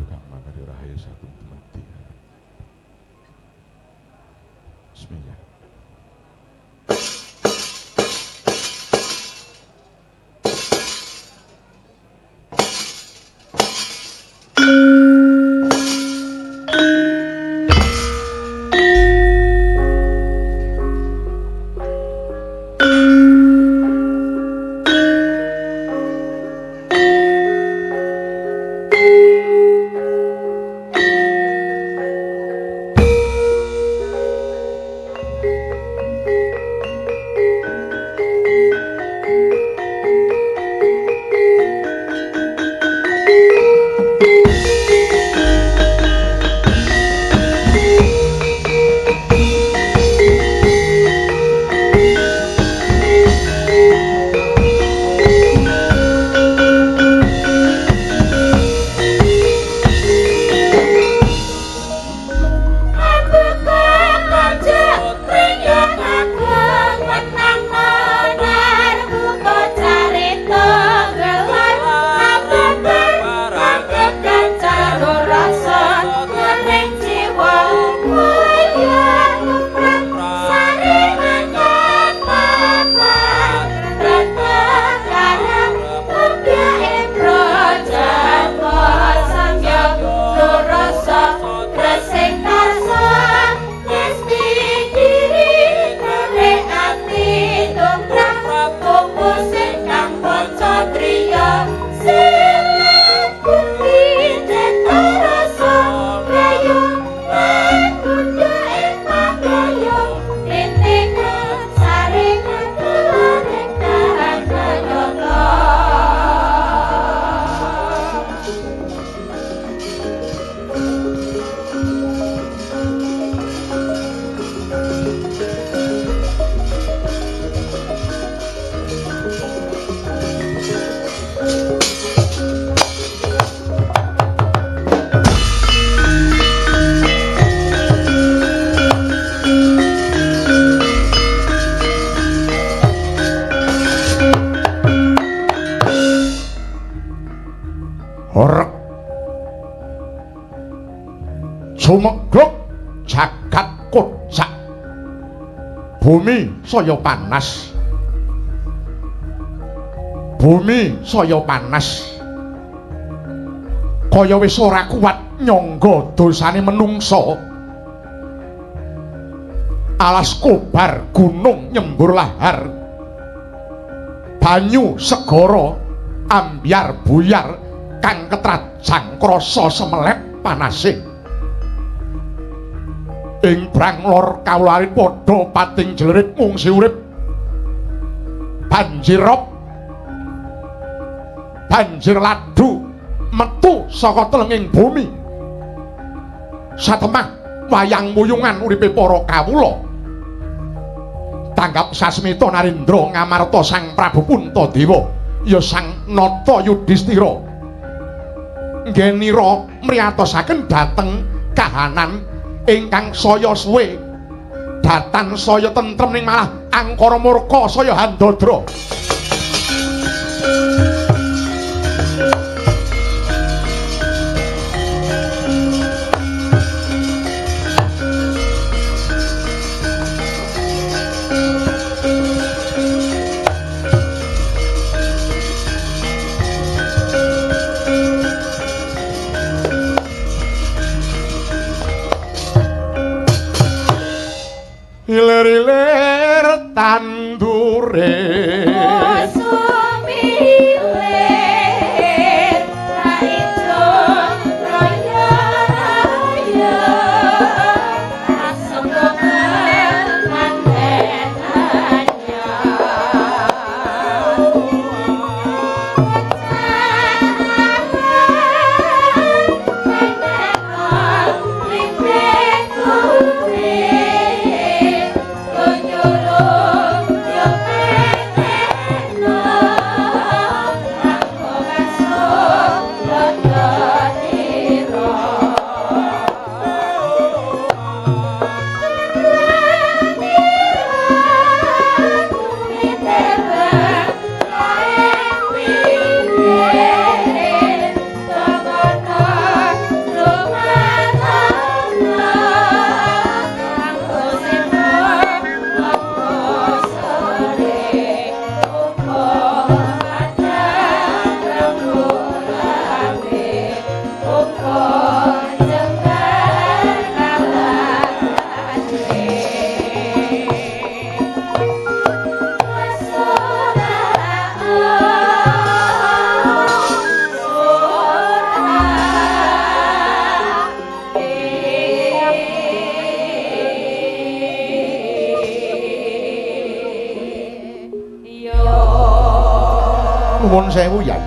Rahayu Kang Makarya Rahayu Sagung Dumadi. Bismillah. Horeg sumegluk jagat kocak, bumi saya panas, bumi saya panas, kaya wis ora kuat nyangga dosane menungsa. Alas kobar gunung nyembur lahar, banyu segara ambyar buyar kang ketrajang krasa semelep panase. Ing brang lor kawula padha pating jlerit mungsi urip, banjir rob banjir ladu metu saka telenging bumi. Satemah wayang wuyungan uripe para kawula. Tanggap sasmita Narendra ngamarta Sang Prabu Puntadewa ya Sang Nata Yudhistira nggenira mriyatosaken dhateng kahanan ingkang saya suwe, datan saya tentrem ning malah angkara murka saya handadra. Ilir-ilir tandure sumilir raijo raya raya asem manten anyar. Nuwun sewu, Yai.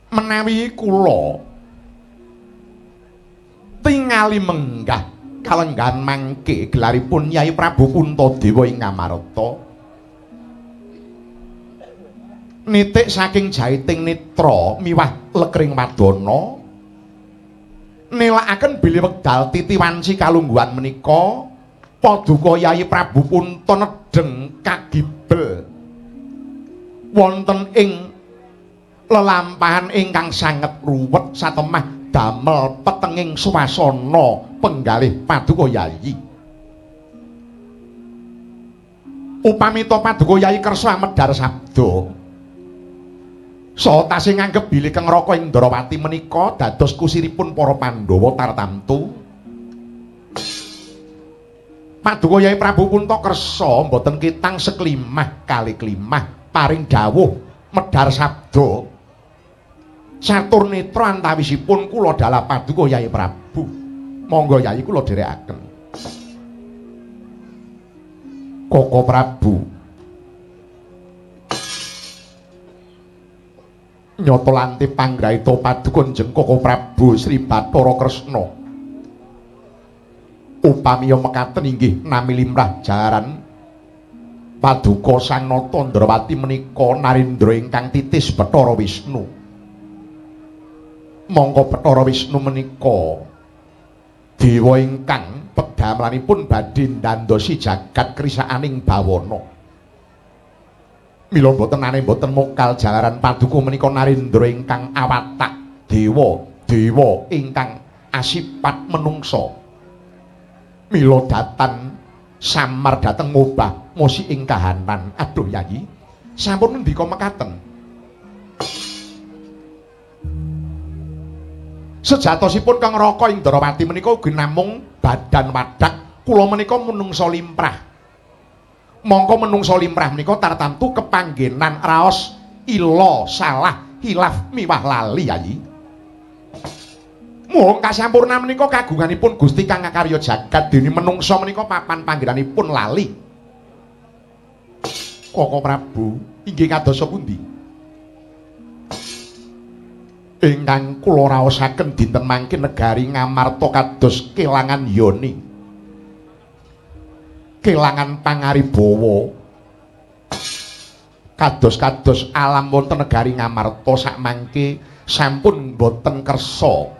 Menawi kula tingali menggah kalenggahan mangke gelaripun Yai Prabu Puntadewa ing Ngamarta nitik saking jaiting netra miwah lekring wadana nelakaken bilih wekdal titi wanci kalungguhan menika paduka Yai Prabu Punta nedheng kagibel wonten ing lelampahan ingkang sanget ruwet satemah damel petenging swasana penggalih paduka Yai. Upamita paduka Yai kersa amedhar sabda saha tasih nganggep bilih Kang Raka ing Ndrawati menika dados kusiripun para Pandhawa tartamtu. Paduka Yai Prabu Punta kersa mboten kitang seklimah kali klimah paring dawuh medhar sabda catur netra antawisipun kula dalah paduka Yai Prabu. Monggo Yai kula dherekaken. Koko Prabu nyata lanti panggraita paduka njeng Koko Prabu Sri Bathara Kresna. Upamiya mekaten inggih nami limrah jaran paduka Sang Nata Ndrawati menika narendra ingkang titis Bathara Wisnu. Mongko Bathara Wisnu menika dewa ingkang pedamelanipun badhe ndandosi jagat krisaaning bawana. Mila mboten aneh mboten mokal jalaran paduka menika narendra ingkang awatak dewa, dewa ingkang asipat menungsa. Mila datan samar dhateng ngobah mosi ing kahanan. Aduh Yayi, sampun ngendika mekaten. Sejatosipun Kang Raka ing Ndrawati menika ugi namung badan wadak, kula menika menungsa limrah. Mongko menungsa limrah menika tartamtu kepanggenan raos ila salah hilaf miwah lali Yayi. Muhung kasampurna menika kagunganipun Gusti kang ngakarya jagat dene menungsa menika papan panggenanipun lali. Koko Prabu inggih kadosa pundi? Ingkang kula raosaken dinten mangke negari Ngamarta kados kelangan yoni, kelangan pangaribawa, kados-kados alam wonten negari Ngamarta sakmangke sampun boten kersa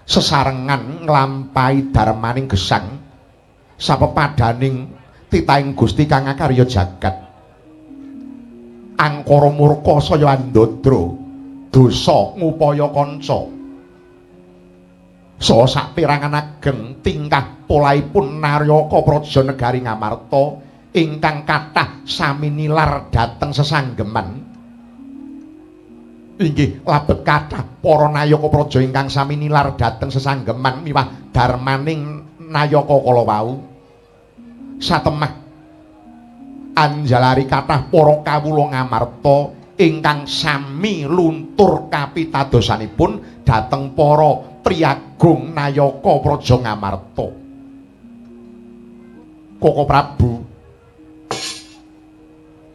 sesarengan nglampahi darmaning gesang sapepadaning titahing Gusti kang ngakarya jagat. Angkara murka saya andadra dosa ngupaya kanca saha saperangan ageng tingkah polahipun Naryaka praja negari Ngamarta ingkang kathah sami nilar dhateng sesanggeman. Inggih labet kathah para nayaka praja ingkang sami nilar dhateng sesanggeman miwah darmaning nayaka kala wau. Satemah anjalari kathah para kawula Ngamarta ingkang sami luntur kapitadosanipun dhateng para priyagung nayaka praja Ngamarta. Koko Prabu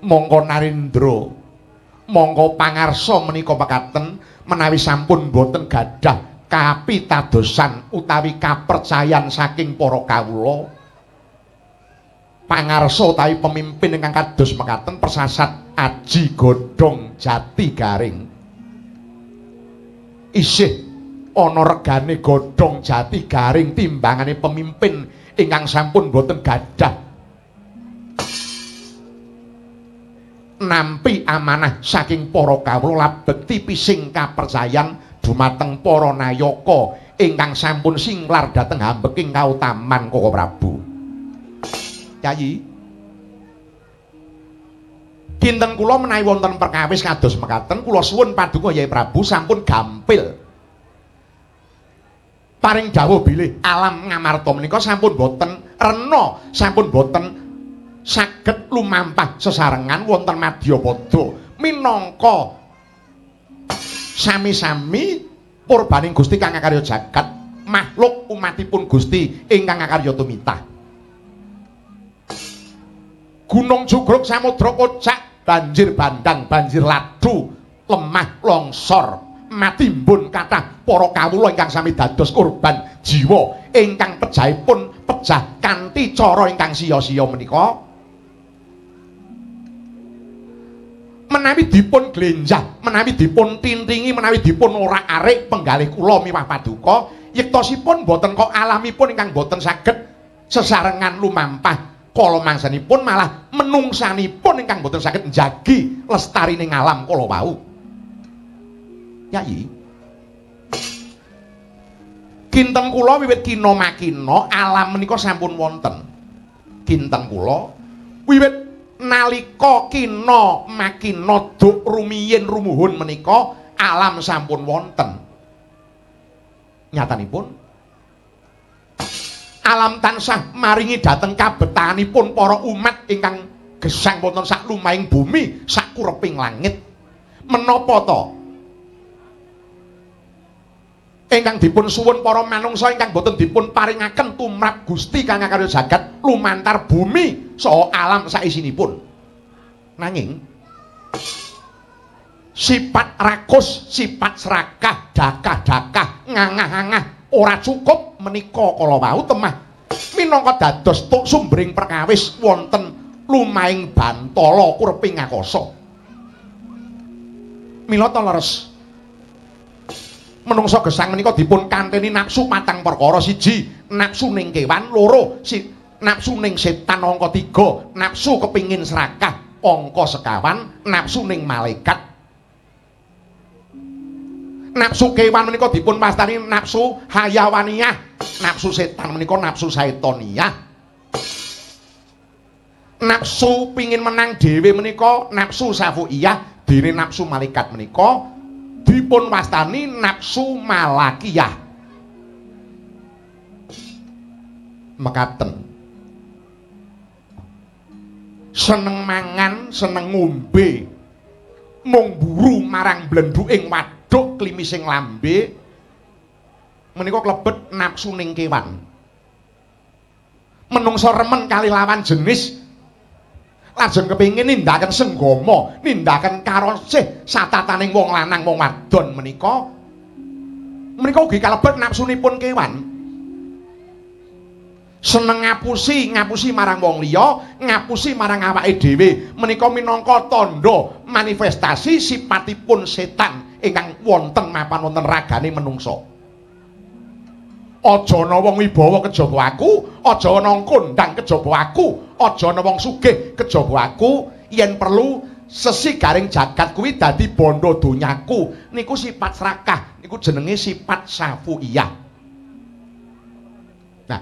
mongko narendra mongko pangarsa menika mekaten menawi sampun boten gadah kapitadosan utawi kapercayan saking para kawula. Pangarsa utawi pemimpin ingkang kados mekaten persasat aji godhong jati garing. Isih ana regane godhong jati garing timbangane pemimpin ingkang sampun boten gadah nampi amanah saking para kawula labet tipising kapercayan dumateng para nayaka ingkang sampun singlar dhateng hambeking kautaman Koko Prabu. Yayi, kinten kula menawi wonten perkawis kados mekaten kula suwun paduka Yai Prabu sampun gampil paring dawuh bilih alam Ngamarta menika sampun boten rena, sampun boten saged lumampah sesarengan wonten madyapada minangka sami-sami purbaning Gusti kang ngakarya jagat makhluk umatipun Gusti ingkang ngakarya tumitah. Gunung jugruk samudra kocak, banjir bandang, banjir ladu, lemah longsor, matimbun kathah para kawula ingkang sami dados korban jiwa ingkang pejahipun pejah kanthi cara ingkang sia-sia menika. Menawi dipun glenjah, menawi dipun tintingi, menawi dipun orak-arik penggalih kula miwah paduka, yektosipun boten kok alamipun ingkang boten saged sesarengan lumampah kala mangsanipun, malah menungsanipun ingkang boten saged njagi lestarining alam kala wau. Yai, kinten kula wiwit kina makina alam menika sampun wonten. Kinten kula wiwit nalika kina makina duk rumiyin rumuhun menika alam sampun wonten. Nyatanipun alam tansah maringi dhateng kabetahanipun para umat ingkang gesang wonten sak lumahing bumi sak kureping langit. Menapa to ingkang dipun suwun para manungsa ingkang boten dipun paringaken tumrap Gusti kang akarya jagat lumantar bumi saha alam saisinipun. Nanging sifat rakus, sifat serakah, dakah-dakah, ngangah-angah ora cukup menika kala wau temah minangka dados tuk sumbering perkawis wonten lumahing bantala kureping akasa. Mila ta leres menungsa gesang menika dipun kanteni nafsu patang perkara. Siji, nafsu ning kewan, loro, nafsu ning setan, angka 3, nafsu kepingin serakah, angka 2, nafsu ning malaikat. Nafsu kewan menika dipun wastani nafsu hayawaniyah, nafsu setan menika nafsu saitoniyah. Nafsu pingin menang dhewe menika nafsu safuiyah, dene nafsu malaikat menika dipun wastani nafsu malakiyah. Mekaten. Seneng mangan, seneng ngombe, mung buru marang blendhuking waduk klimising lambe menika klebet nafsu ning kewan. Menungsa remen kali lawan jenis lajeng kepingin nindakaken senggama, nindakaken karosih satataning wong lanang wong wadon menika menika ugi kalebet nafsunipun kewan. Seneng ngapusi, ngapusi marang wong liya, ngapusi marang awake dhewe menika minangka tandha manifestasi sipatipun setan ingkang wonten mapan wonten ragane menungsa. Aja ana wong wibawa kejaba aku, aja ana kondang kejaba aku, aja ana wong sugih kejaba aku, yen perlu sesigaring jagat kuwi dadi bondo donyaku. Niku sifat serakah, niku jenenge sifat safuiyah. Nah,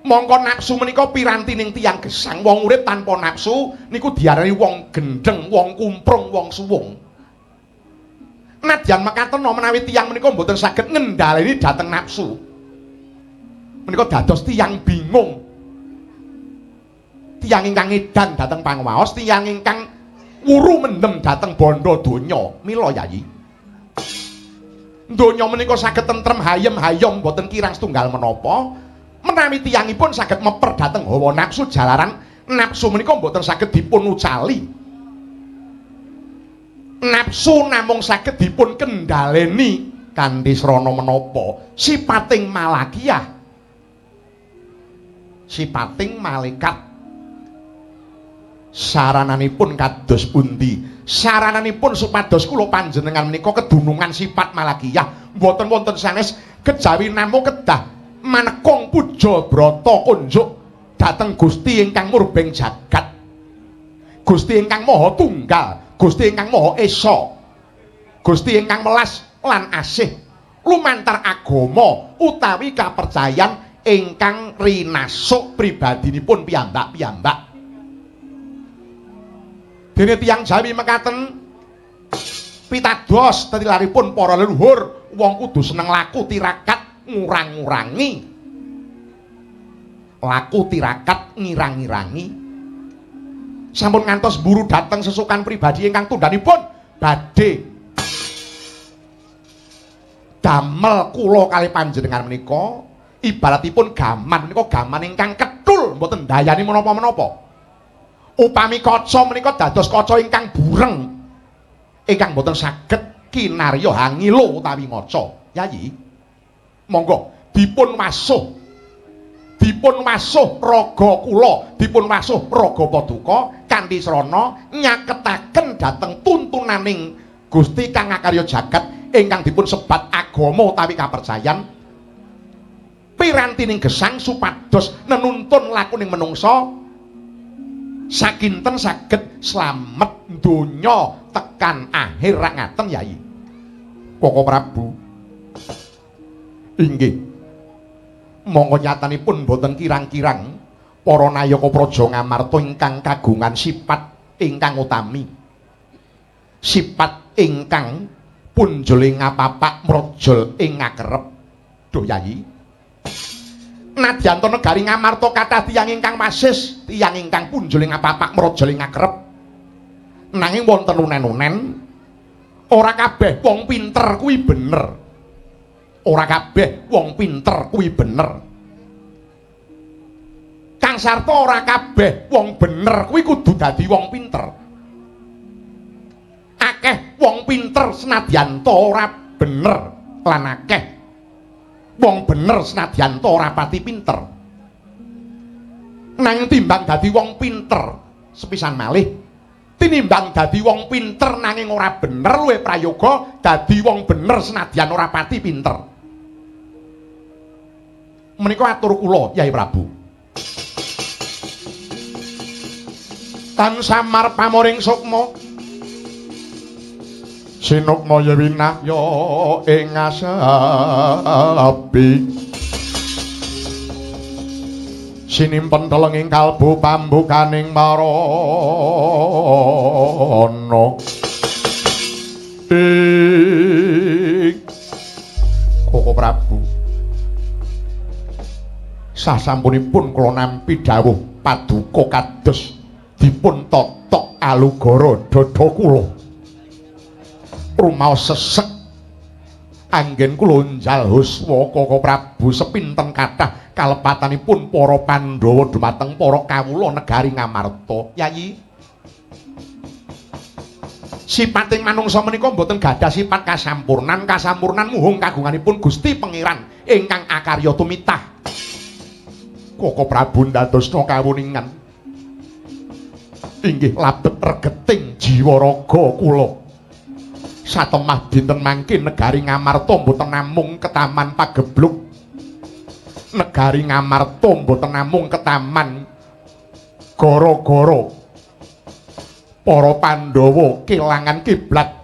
mongko nafsu menika pirantining tiyang gesang. Wong urip tanpa nafsu niku diarani wong gendheng, wong kumprung, wong suwung. Nadyan mekaten menawi tiyang menika mboten saged ngendhaleni dhateng nafsu, menika dados tiyang bingung, tiyang ingkang edan dhateng pangwaos, tiyang ingkang wuru mendem dhateng bondo donya. Mila Yayi, donya menika saged tentrem hayem hayom mboten kirang setunggal menapa menawi tiyangipun saged meper dhateng hawa nafsu, jalaran nafsu menika mboten saged dipun ucali. Nafsu namung saged dipun kendhaleni kanthi srana menapa? Sipating malakiyah, sipating malaikat. Sarananipun kados pundi? Sarananipun supados kula panjenengan menika kedunungan sifat malakiyah mboten wonten sanes kejawi namung kedah manekung puja brata kunjuk dhateng Gusti ingkang murbeng jagat, Gusti ingkang Maha Tunggal, Gusti ingkang Maha Esa, Gusti ingkang welas lan asih, lumantar agama utawi kapercayan ingkang rinasuk pribadinipun piyambak-piyambak. Dene tiyang Jawi mekaten pitados tetilaripun para leluhur, wong kudu seneng laku tirakat ngurang-ngurangi, laku tirakat ngirang-ngirangi. Sampun ngantos mburu dhateng sesukan pribadi ingkang tundhanipun badhe damel kula kali panjenengan menika ibaratipun gaman menika gaman ingkang ketul mboten ndayani menapa-menapa. Upami kaca menika dados kaca ingkang bureng, ingkang mboten saged kinarya hangilo utawi ngaca. Yayi, monggo dipun wasuh. Dipun wasuh raga kula, dipun wasuh raga paduka kanthi srana nyaketaken dhateng tuntunaning Gusti kang ngakarya jagat ingkang dipun sebat agama utawi kapercayan pirantining gesang supados nenuntun lakuning menungsa sakinten saged slamet donya tekan akhir. Rak ngaten Yayi? Koko Prabu, inggih. Monggo nyatanipun boten kirang-kirang para nayaka Praja Ngamarta ingkang kagungan sifat ingkang utami, sifat ingkang punjul ing ngapapak mrojol ing ngakerep. Duh Yayi, nadyan to negari Ngamarta kathah tiyang ingkang wasis, tiyang ingkang punjul ing ngapapak mrojol ing ngakerep, nanging wonten unen-unen ora kabeh wong pinter kuwi bener. Ora kabeh wong pinter kuwi bener. Kang sarta ora kabeh wong bener kuwi kudu dadi wong pinter. Akeh wong pinter senadyan to ora bener, lan akeh wong bener senadyan to ora pati pinter. Nanging timbang dadi wong pinter sepisan malih, tinimbang dadi wong pinter nanging ora bener, luwih prayoga dadi wong bener senadyan ora pati pinter. Menika atur kula Yai Prabu. Tan samar pamoring sukma sinukma winahya ing asapi sinimpen telenging kalbu pambukaning marana ing Koko Prabu. Sasampunipun kula nampi dawuh paduka kados dipun totok alugara dada kula, rumaos sesek anggen kula njal huswa Koko Prabu sepinten kathah kalepatanipun para Pandhawa dumateng para kawula negari Ngamarta. Yayi, sipating manungsa menika mboten gadah sifat kasampurnan, kasampurnan muhung kagunganipun Gusti Pangeran ingkang akarya tumitah. Koko Prabu ndadosna kawuningan inggih labet regeting jiwa raga kula. Satemah dinten mangke negari Ngamarta mboten namung ketaman pagebluk, negari Ngamarta mboten namung ketaman gara-gara para Pandhawa kelangan kiblat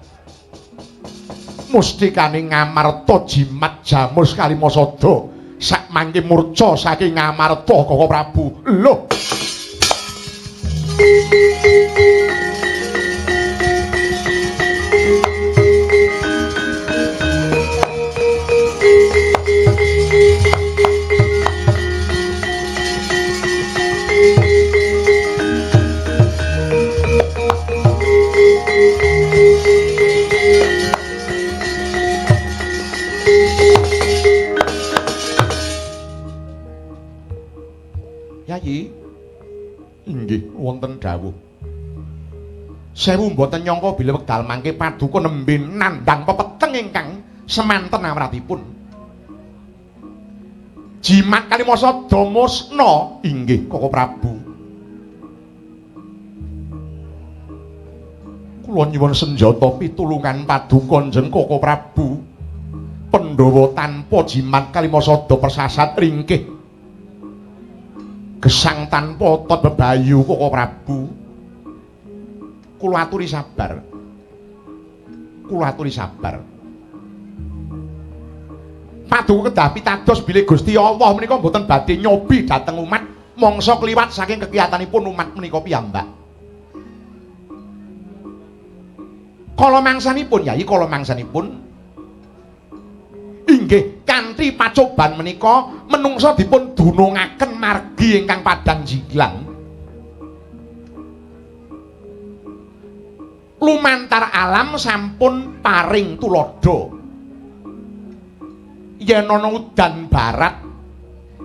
mustikane Ngamarta jimat jamus kalimasada sak mangke murca saking Ngamarta Koko Prabu. Lho, Yayi, inggih wonten dawuh. Sewu mboten nyangka bilih wekdal mangke paduka nembe nandhang pepeteng ingkang semanten amratipun. Jimat kalimasada musna inggih Koko Prabu. Kula nyuwun senjata pitulungan paduka njen Koko Prabu. Pandhawa tanpa jimat kalimasada persasat ringkih. Gesang tanpa otot bebayu Koko Prabu. Kula aturi sabar. Kula aturi sabar. Paduka kedah pitados bilih Gusti Allah menika mboten badhe nyobi dhateng umat mangsa kliwat saking kekiyatanipun umat menika piyambak. Kala mangsanipun Yai, kala mangsanipun inggih kanthi pacoban menika menungsa dipun dunungaken margi ingkang padhang jinglang. Lumantar alam sampun paring tuladha. Yen ana udan barat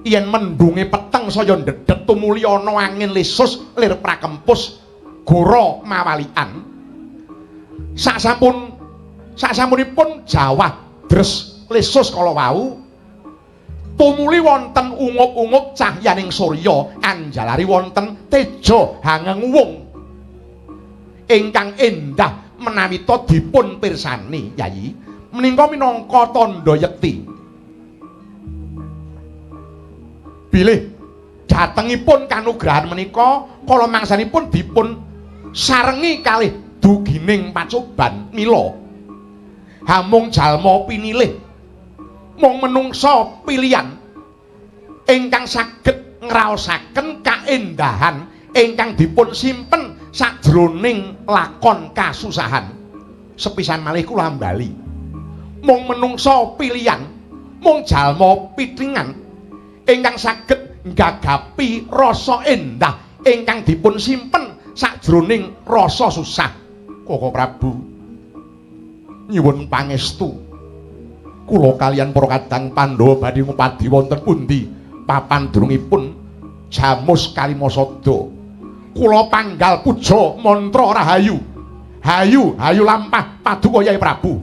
Yen mendunge peteng saya ndedhet tumuli ana angin lesus lir prakempus gora mawalian. Saksampunipun jawah dres lesus kala wau tumuli wonten ungup-ungup cahyaning surya anjalari wonten teja hangenguwung ingkang endah menawita dipun pirsani. Yayi, menika minangka tandha yekti bilih datengipun kanugrahan menika kala mangsanipun dipun sarengi kalih dugining pacoban. Mila hamung jalma pinilih, mung menungsa pilihan ingkang saged ngraosaken kaendahan ingkang dipun simpen sajroning lakon kasusahan. Sepisan malih kula ambali, mung menungsa pilihan, mung jalma pithingan ingkang saged nggagapi rasa endah ingkang dipun simpen sajroning rasa susah. Koko Prabu, nyuwun pangestu kula kaliyan para kadang Pandhawa badhe ngupadi wonten pundi papan dunungipun Jamus Kalimasada. Kula panggal puja mantra rahayu. Hayu, hayu lampah paduka Yai Prabu.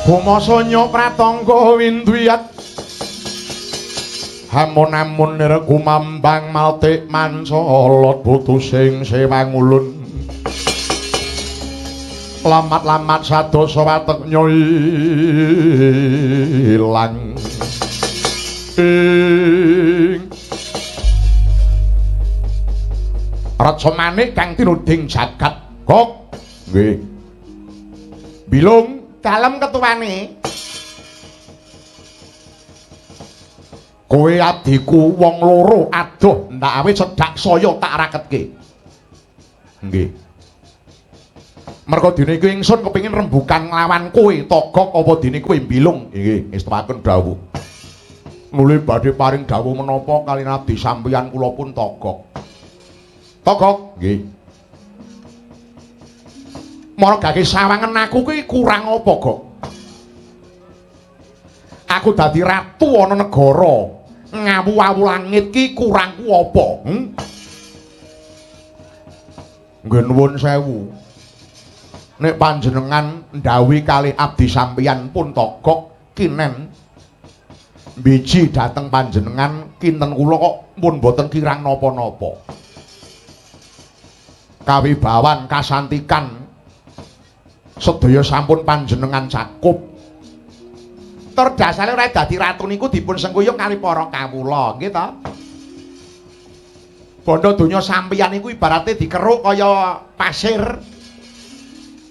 Gumasanya pratangga windwiyat hamun-amun nir kumambang maltik mancolot putu sing sewangulun lamat-lamat sadosa watek ilang ing Raja Manik kang tinuding jagat. Kok nggih bilung dalem ketuane. Kowe adhiku wong loro adoh ndak awe cedhak saya tak raketke. Nggih. Merga dene iki ingsun kepengin rembukan nglawan kowe Togok apa dene kowe mbilung. Nggih, ngestuaken dawuh. Nuli badhe paring dawuh menapa kaliyan abdi sampeyan kula pun Togok. Togok, nggih. Mara gage sawangen aku ki kurang apa, Gok? Aku dadi ratu ana negara, ngawu-awu langit ki kurangku apa? Nggih nuwun sewu. Nek panjenengan ndhawuhi kalih abdi sampeyan pun Togok kinen biji dhateng panjenengan kinten kula kok pun boten kirang napa-napa. Kawibawan kasantikan sedaya sampun panjenengan cakup. Tur dasare ora dadi ratu niku dipun sengkuyung kali para kawula, nggih ta? Bondo donya sampeyan niku ibarate dikeruk kaya pasir,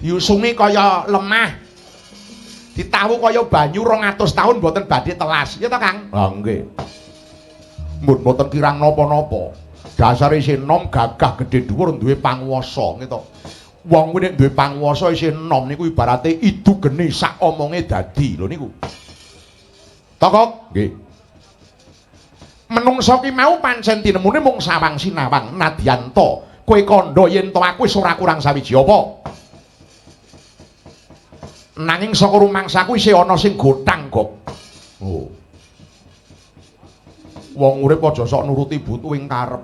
diusungi kaya lemah, ditawu kaya banyu 200 tahun mboten badhe telas, nggih ta, Kang? Ha nggih. Mbun mboten kirang napa-napa. Dasare isih enom gagah gedhe dhuwur duwe panguwasa, nggih ta? Wong kuwi nek duwe panguwasa isih enom niku ibarate idu geni sak omonge dadi lho niku. Togok, nggih. Menungsa ki mau pancen tinemune mung sawang sinawang nadyan ta. Kowe kandha yen to aku wis ora kurang sawiji apa. Nanging saka rumangsaku isih ana sing gothang, Gok. Oh. Wong urip aja sok nuruti butuhing karep.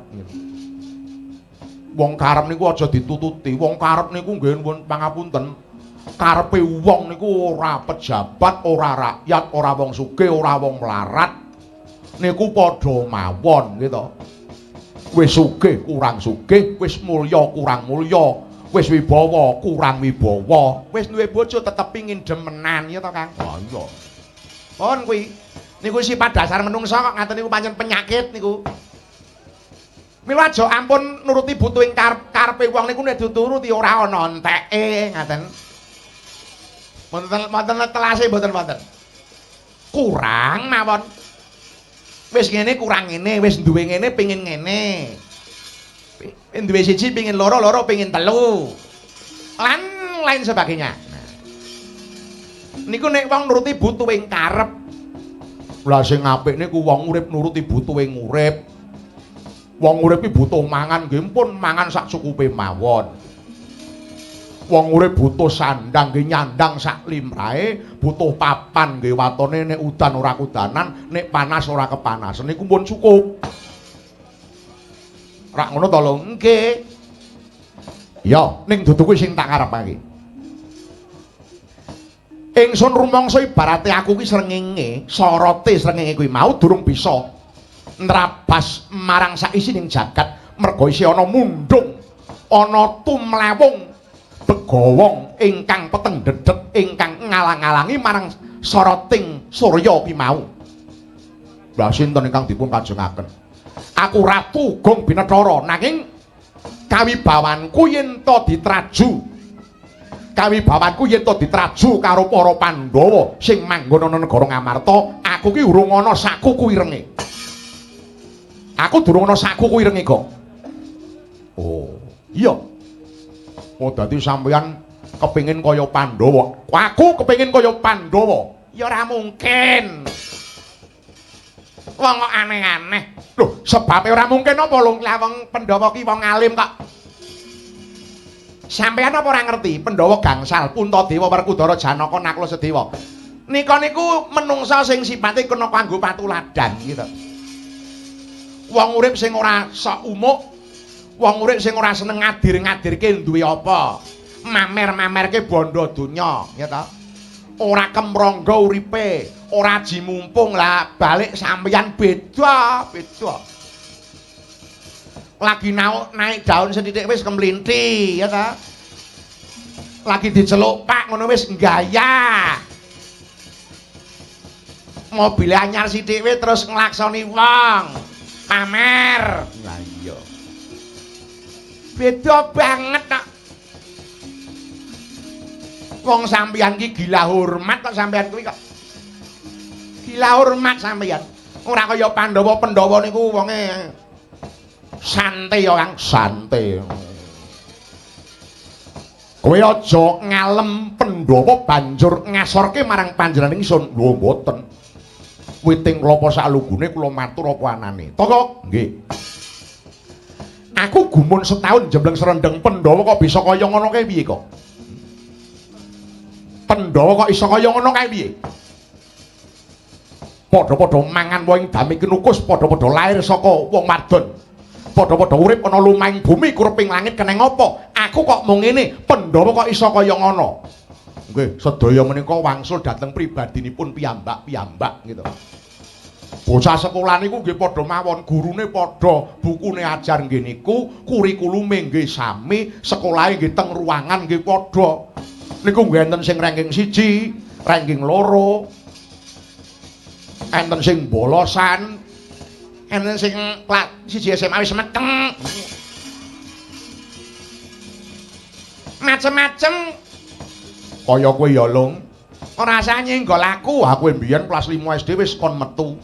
Wong karep niku aja ditututi. Wong karep niku nggih nuwun pangapunten. Karepe wong niku ora pejabat, ora rakyat, ora wong sugih, ora wong melarat. Niku padha mawon gitu. Wis sugih kurang sugih, wis mulya kurang mulya, wis wibawa kurang wibawa, wis duwe bojo tetep pingin demenan ya to, Kang? Oh iya. Pun kuwi. Niku sifat dasar menungsa kok ngaten niku pancen penyakit niku. Mila aja ampun nuruti butuhing karepe wong niku nek dituruti ora ana enteke ngaten. Wonten wonten telase mboten wonten. Kurang mawon. Wis ngene kurang ngene, wis duwe ngene pengin ngene. Duwe siji pengin loro, loro pengin telu. Lan lain sebagainya. Nah. Niku nek wong nuruti butuhing karep. Lah sing apik niku wong urip nuruti butuhing urip. Wong urip iki butuh mangan nggih pun mangan sak cukupe mawon. Wong urip butuh sandang nggih nyandang sak limrahe, butuh papan nggih watone nek udan ora kudanan, nek panas ora kepanasen niku pun cukup. Rak ngono to lho? Nggih. Ya, ning dudu kuwi sing tak karepake. Ingsun rumangsa ibarate aku ki srengenge, sorote srengenge kuwi mau durung bisa nrabas marang saisining jagat merga isih ana mundhung, ana tumlewung begawong ingkang peteng dedhet ingkang ngalang-alangi marang soroting surya ki mau. Lah sinten ingkang dipun kajengaken? Aku Ratu Gong Binethara nanging kawibawanku yen to ditraju. Kawibawanku yen to ditraju karo para Pandhawa sing manggon ana negara Ngamarta, aku ki urung ana sakuku irenge. Aku durung ana sakuku irenge kok. Oh, iya. Oh, dadi sampeyan kepengin kaya Pandhawa. Aku kepengin kaya Pandhawa. Ya ora mungkin. Wong kok aneh-aneh. Lho, sebabe ora mungkin apa lho? Lah wong Pandhawa ki wong alim kok. Sampeyan apa ora ngerti? Pandhawa gangsal, Puntadewa, Werkudara, Janaka, Nakula, Sedewa. Nika niku menungsa sing sipate kena kanggo patuladan gitu. Wong urip sing ora sok umuk, wong urip sing ora seneng ngadir-ngadirke duwe apa, mamer-mamerke bondo donya, ya ta? Ora kemrangga uripe, ora jimumpung lah balik sampeyan beda, beda. Lagi naik daun sethithik wis kemlinthi, ya ta? Lagi diceluk Pak ngono wis gaya. Mobil anyar sithik wis terus nglaksoni wong. Pamer. Lah iya. Beda banget kok. Wong sampeyan ki gila hormat kok sampeyan kuwi kok. Gila hormat sampeyan. Ora kaya Pandhawa, Pandhawa niku wonge santai ya, Kang, santai. Kowe aja ngalem Pandhawa banjur ngasorke marang panjenengan ingsun. Lho mboten. Witing klapa saklugune kula matur apa anane. Toko, nggih. Aku gumun setahun jembleng serendeng Pandhawa kok bisa kaya ngono kae piye kok? Pandhawa kok iso kaya ngono kae piye? Padha-padha mangan wohing dami kinukus, padha-padha lair saka wong wadon. Padha-padha urip ana lumahing bumi kureping langit keneng apa? Aku kok mung ngene, Pandhawa kok iso kaya ngono. Nggih, sedaya menika wangsul dhateng pribadinipun piyambak-piyambak gitu. Bocah sekolah niku nggih padha mawon, gurune padha, bukune ajar nggih niku, kurikulume nggih sami, sekolahe nggih teng ruangan nggih padha. Niku nggih enten sing ranking 1, ranking 2. Enten sing bolosan, enten sing kelas 1 SMA wis meteng. Macem-macem. Kaya kowe ya, Lung. Ora usah nyenggol aku, aku mbiyen kelas 5 SD wis kon metu.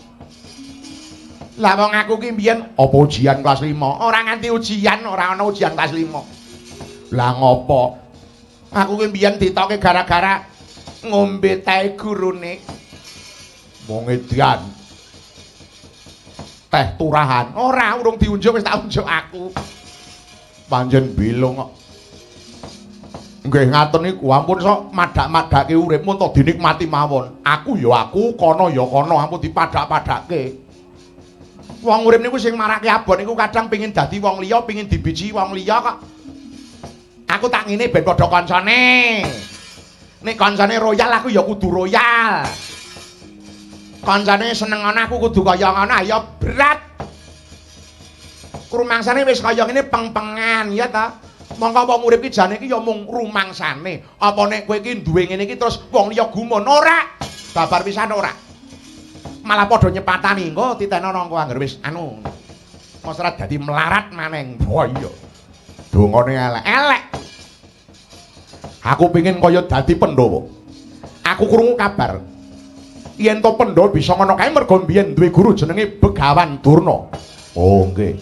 Lah wong aku ki mbiyen apa ujian kelas 5? Ora nganti ujian, ora ana ujian kelas 5. Lah ngopo? Aku ki mbiyen ditoke gara-gara ngombe teh gurune. Wong edan. Teh turahan. Ora, urung diunjuk wis tak unjuk aku. Pancen bilung kok. Nggih ngaten niku, ampun sok madak-madake urip mun to dinikmati mawon. Aku ya aku, kono ya kono, ampun dipadak-padake. Wong urip niku sing marake abot niku kadang pengin dadi wong liya, pengin dibiji wong liya kok. Aku tak ngene ben padha kancane. Nek kancane royal aku ya kudu royal. Kancane seneng ngono aku kudu kaya ngono, ya berat. Rumangsane wis kaya ngene peng-pengan ya ta. Mongko wong urip iki jane iki ya mung rumangsane. Apa nek kowe iki duwe ngene iki terus wong liya gumun ora? Babar pisan ora. Malah padha nyepatani, engko titenono engko angger wis anu. Mosrat dadi melarat maneng. Wah iya. Dongane elek-elek. Aku pengin kaya dadi Pandhawa. Aku krungu kabar yen to Pandhawa bisa ngono kae mergo mbiyen duwe guru jenenge Begawan Durna. Oh nggih.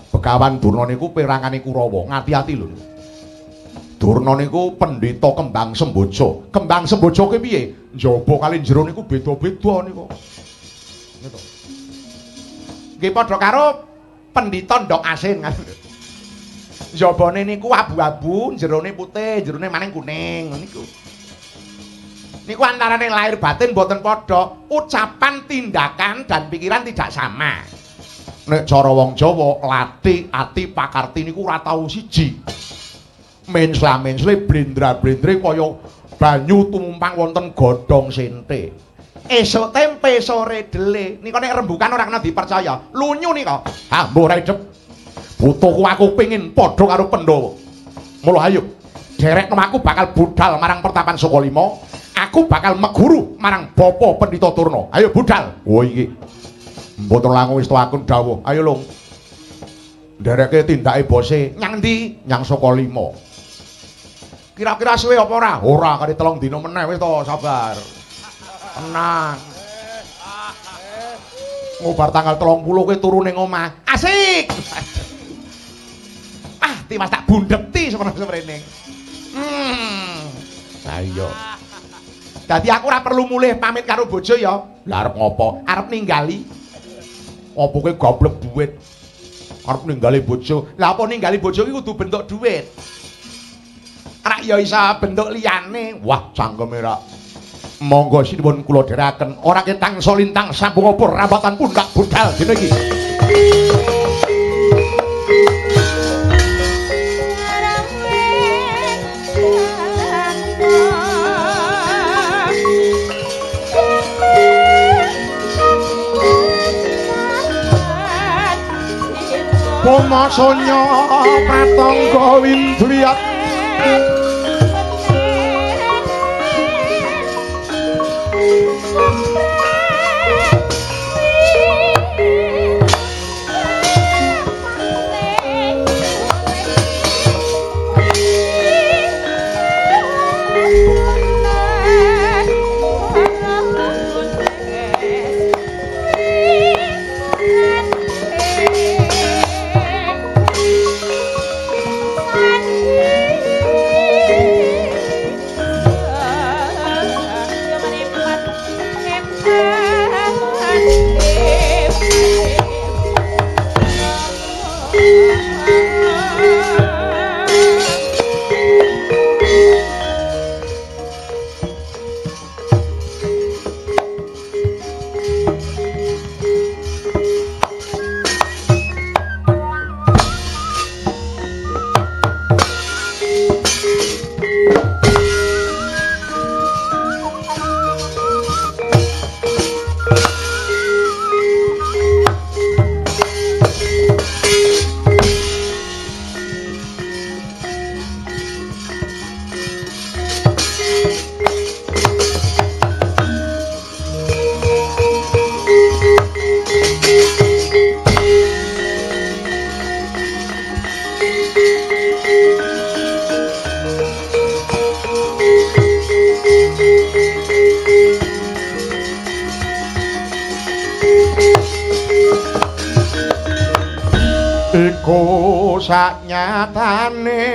Begawan Durna niku perangane Kurawa. Ngati-ati lho. Durna niku pendhita kembang semboja. Kembang semboja ki piye? Njaba kali jero niku beda-beda niku. Gitu. Nggih padha karo pendhita ndok asin. Njabane niku abu-abu, jerone putih, jerone maning kuning niku. Niku antarane lahir batin mboten padha, ucapan, tindakan dan pikiran tidak sama. Nek cara wong Jawa, lati, ati, pakarti niku ora tau siji. Mensla-mensle blendra-blendre kaya banyu tumumpang wonten godhong sente. Esuk tempe sore dele. Nika nek rembukan ora kena dipercaya. Lunyu nika. Ha, mbuh ora idep. Butuhku aku pengin padha karo Pandhawa. Mula ayo, derekno aku bakal budal marang pertapan Sukalima. Aku bakal meguru marang Bapa Pendhita Durna. Ayo budal. Oh iki. Mboten langkung wis akun dawuh. Ayo lung. Ndereke tindake bose nyang endi? Nyang Sukalima. Kira-kira suwe apa ora? Ora, kari 3 dina meneh wis to, sabar. Tenang. Ngobar tanggal 30 kowe turu ning omah. Asik. Ah, tiwas tak bundheti seprene. Lah iya. Dadi aku ora perlu mulih pamit karo bojo ya. Lah arep ngopo? Arep ninggali. Apa kowe goblok duit? Arep ninggali bojo. Lah apa ninggali bojo iki kudu bentuk duit? Rak ya isa bentuk liyane. Wah, cangkeme rak. Monggo sinuwun kula dherekaken. Ora ketang solintang sambung obor rambatan pundak budal dina iki. Boma sonya pratangga windriyat. Iku saknyatane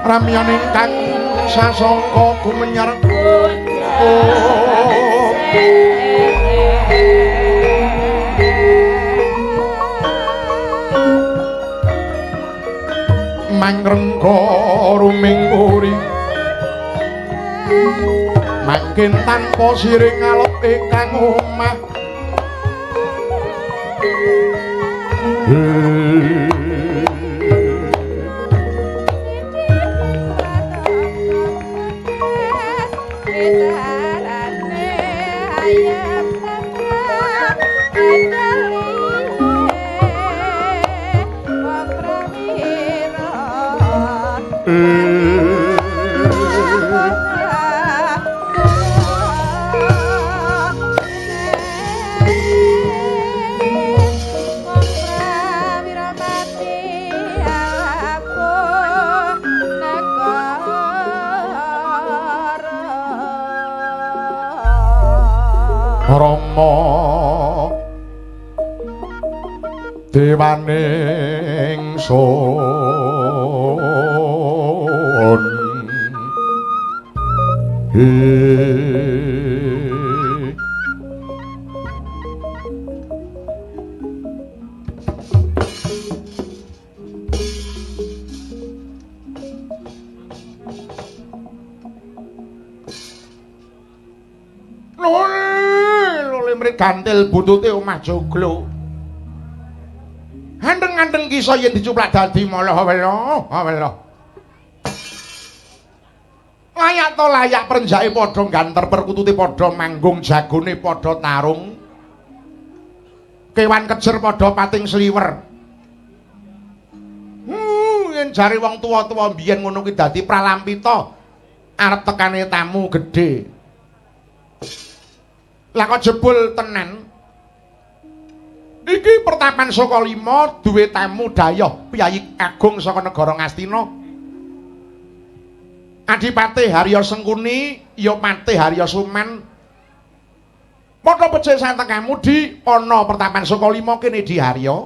Ramyan ingkang sasangka gumenyar mangrengga ruming puri mangkin tanpa siring ngalep ingkang omah. Rama dewaning sun Gantil buntute omah joglo. Andeng-andeng kisah yen dicuplak dadi malah weloh, weloh. Layak to layak prenjake padha ganter perkutute padha manggung jagone padha tarung. Kewan kejer padha pating sliwer. Yen jare wong tuwa-tuwa mbiyen ngono kuwi dadi pralampita arep tekane tamu gedhe. Lah kok jebul tenan. Iki pertapan Sukalima duwe tamu dayoh Piyayi Agung saka negara Ngastina. Adipati Harya Sengkuni ya Patih Harya Suman. Padha becik satekamu di ana pertapan Sukalima kene di Harya.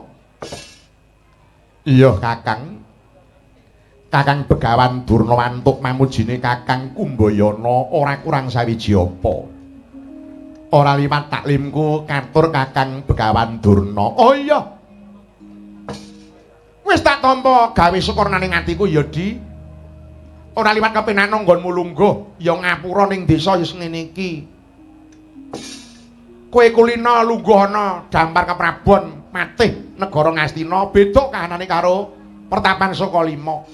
Iya Kakang. Kakang Begawan Durna wantuk mamujine Kakang Kumbayana ora kurang sawiji apa. Ora liwat taklimku katur Kakang Begawan Durna. Oh iya. Wis tak tampa gawe syukur naning atiku ya Di. Ora liwat kepenak nggonmu lungguh ya ngapura ning desa ya ngene iki. Kowe kulina lungguh ana dampar keprabon matih negara Ngastina beda kahanane karo pertapan Sukalima.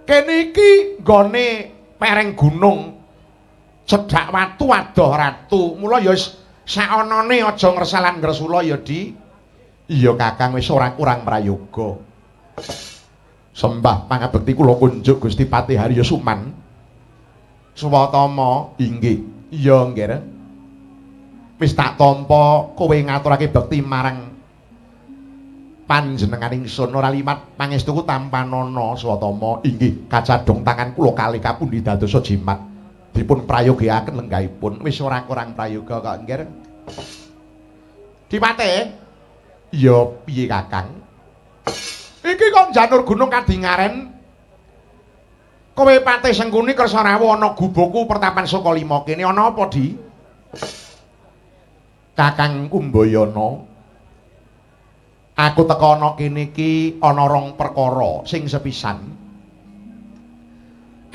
Kene iki nggone pereng gunung cedhak watu adoh ratu. Mula ya wis saonone aja ngresalan ngresula ya Di. Iya Kakang wis ora kurang prayoga. Sembah pangabekti kula kunjuk Gusti Patih Harya Suman. Swatama inggih. Iya nggih. Wis tak tampa kowe ngaturake bekti marang panjenengan ingsun ora limat pangestuku tampanana Swatama inggih kacadhong tangan kula kalih kapundi dadosa jimat. Dipun prayogiaken lenggahipun wis ora kurang prayoga kok nggih. Dipate? Ya piye Kakang? Iki kok janur gunung kadingaren. Kowe Patih Sengkuni kersa rawuh ana gubuku pertapan Sukalima kene ana apa Di? Kakang Kumbayana. Aku teka ana kene iki ana rong perkara sing sepisan.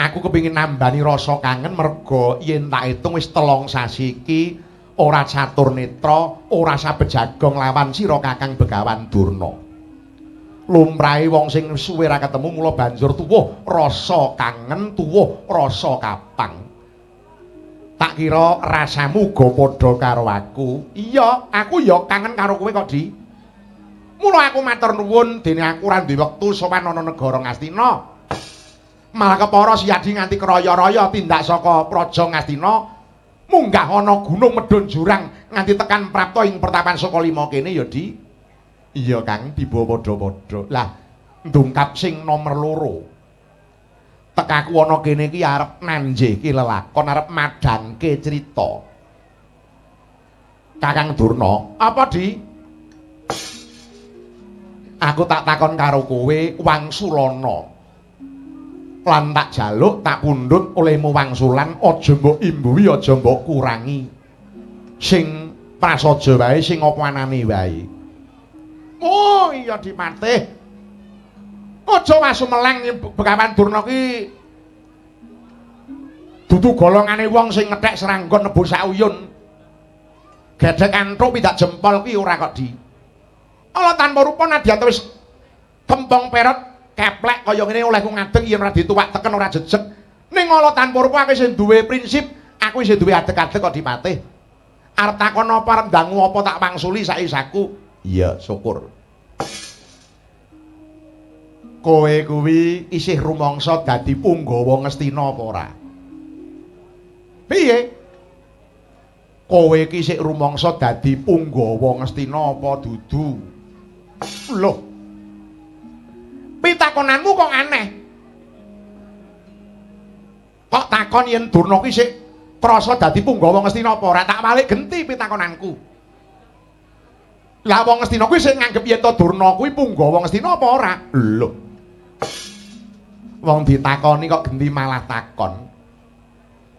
Aku kepingin nambani rasa kangen merga yen tak etung wis 3 sasi iki ora catur netra, ora sabejagong lawan sira Kakang Begawan Durna. Lumrahe wong sing suwe ra ketemu mula banjur tuwuh rasa kangen, tuwuh rasa kapang. Tak kira rasamu uga padha karo aku. Iya, aku ya kangen karo kowe kok, Di. Mula aku matur nuwun dene aku ora duwe wektu sowan ana negara Ngastina. Malah kepara Siyadi nganti kraya-raya tindak saka Praja Ngastina munggah ana gunung medhun jurang nganti tekan prapta ing pertapan Sukalima kene ya Di. Iya Kang, tiba padha-padha. Lah ndungkap sing nomer 2. Tekaku ana kene iki arep nanjihke lelakon, arep madhangke crita. Kakang Durna, apa Di? Aku tak takon karo kowe Wangsulana. Lan tak jaluk, tak pundhut olehmu wangsulan, aja mbok imbuhi, aja mbok kurangi. Sing prasaja wae, sing apa anane wae. Oh iya Dipatih. Aja wasumeleng Begawan Durna ki dudu golongane wong sing ngethek seranggon nebu sauyun. Gedhek antuk pidak jempol ki ora kok di. Ala tanpa rupa nadyan wis kempong perot keplek kaya ngene olehku ngadeg yen ora dituwak teken ora jejeg. Ning ala tanpa rupa aku isih duwe prinsip, aku isih duwe adeg-adeg kok Dipatih. Arep takon apa, arep ndangu apa tak wangsuli sak-isaku. Iya, syukur. Kowe kuwi isih rumangsa dadi punggawa Ngastina apa ora? Piye? Kowe iki isih rumangsa dadi punggawa Ngastina apa dudu? Loh. Pitakonanmu kok aneh. Kok takon yen Durna ki isih krasa dadi punggawa Ngastina apa ora? Tak walik genti pitakonanku. Lah wong Ngastina kuwi sing nganggep yen to Durna kuwi punggawa Ngastina apa ora? Lho. Wong ditakoni kok genti malah takon.